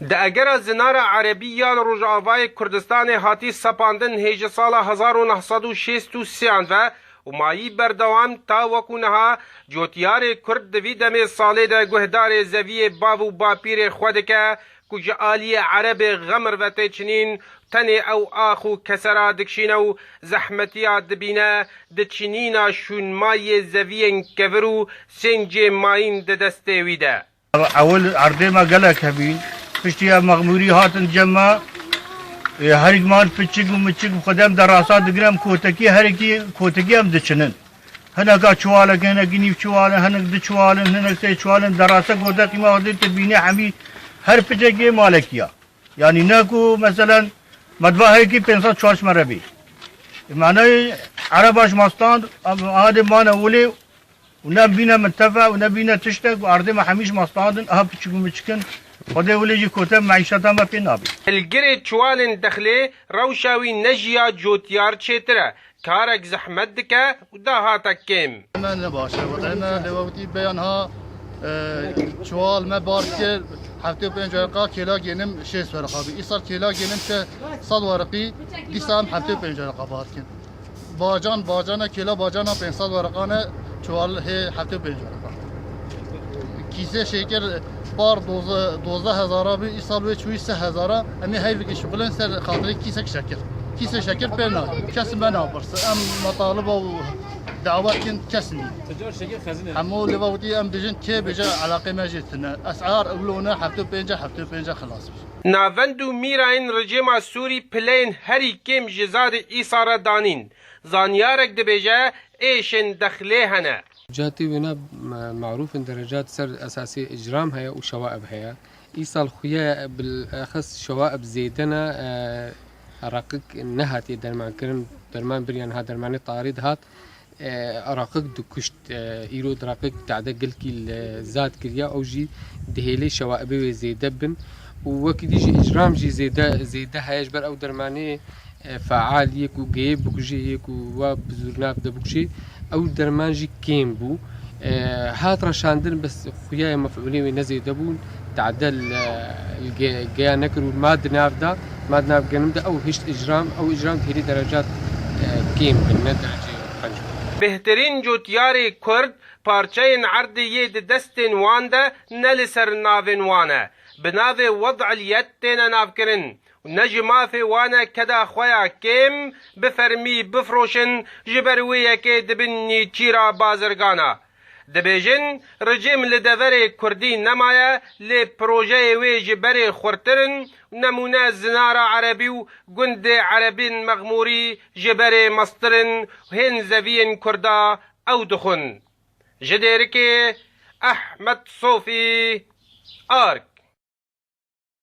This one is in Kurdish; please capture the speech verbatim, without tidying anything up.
Di egera zinara erebî ya li Rojavayê Kurdistanê hatî sepandin hê ji sala hezar û neh sed û şêst û sê an ve û mayî berdewam ta wekû niha cotyarê Kurd di vî demê salê de guhdarê zeviyê bav û bapîrê xwe dike ku ji aliyê erebê xemr ve tê çinîn, tenê ew ax û kesera dikişîne û zehmetiya dibîne di çinîna şûnmayiyê zeviyên kevir û sêncê mayîn di destê wî de. Ewil erdê me gelek hebîn. Piştî ev mexmûrî hatin cem me, e, herikman piçik û miçik bi xwedem derasa digirin, em kotekî, herikî kotekî em diçinin. Hineka çuwalek, hinekî nîv çuwalin, hinek du çuwalin, hinek sê çuwalin, derasa kotekî me xwedê tu bînî hemî her piçekê malekiya. Yanî ne ku meselen medvahekî pênc sed çarşmere bî. E, manayê ereba ji me stand, em adê mane wilê, û ne bîne min teve û ne bîne tiştek û erdê me hemî ji me standin, aha piçik û miçikin. Xwedê wilê jî kote meîşeta me pê nabî. Hilgirê çuwalên dexlê rewşa wî ne ji ya cotyar çêtir e. Karek zehmet dike û dahatek kêm. Me ne baş e, wextê me lê wextî beyan ha, e, çuwal me bar kir, heftê û pênc wereqa kêla gênim şêst wereqa bî. Îsal kêla gênim te sed wereqî, dîsa em heftê û pênc wereqa bar dikin. Bacan, bacana kêla bacana pênc sed wereqane, çuwal hê heftê û pênc wereqa. Kîsê şêkir par doze, dozdeh hezara bî, îsal wê çûyî sê hezara, em ê heyvekî şixulin ser xatirê kîsek şekir. Kîsê şekir pê nayê. Kes me napirse. Em metaliba û dawet kin kes nî. Hemû lê wextî em dijin kê bêje eleqê me jê tine. Esar ewlo ne heftê û pênc, heftê û pênc xilas bî. Navend û mîrayên rejîma Sûrî pileyên herî kêm ji Zadê Îsa re danîn. Zanyarek dibêje, êşên dexlê hene. Cihê wêna me-, merûf in derecat ser esasê îcram heye û şewaib heye. Îsal xuya bilexis şewaib zêde ne, e, reqik nehatiye dermankirin, derman biriyan ha dermanê tarî dihat. E, reqik dikuşt, e, îro reqik tade gilkî li zad kiriya, ew jî dihêlê şewaibê wê zêde bin. Û wekî dî jî îcram jî zêde, zêde heye ji ber ew dermanê, e, feal yê ku geyê bikujê, yê ku wa bi zûrnav de bikujê, ew derman jî kêm bû. E, hat reşandin, bes xuya mef'ulê wê ne zêde bûn. Tade li, li ge-, geya nekir û ma di nav da, ma di nav genim de ew hişt îcram, ew îcram di hêlî derecat, e, kêm bin, ne derecê qenc bin. Bêhtirîn cotyarê Kurd parçeyên erdê yê di destên wan de ne li ser navên wan e. Bi navê Wed'il Yed têne navkirin. Ne ji mafê wan e keda xwe ya kêm bi fermî bifroşin, ji ber wê yekê dibin nîçîra bazirgana. Dibêjin, rejîm li deverê Kurdî nemaye, lê projeyê wê ji berê xurtir in, nemûne zinara erebî û gundê erebên mexmûrî ji berê mestir in, hên zeviyên Kurda ew dixwin. Ji Dêrikê, Ehmed Sofî, Ark.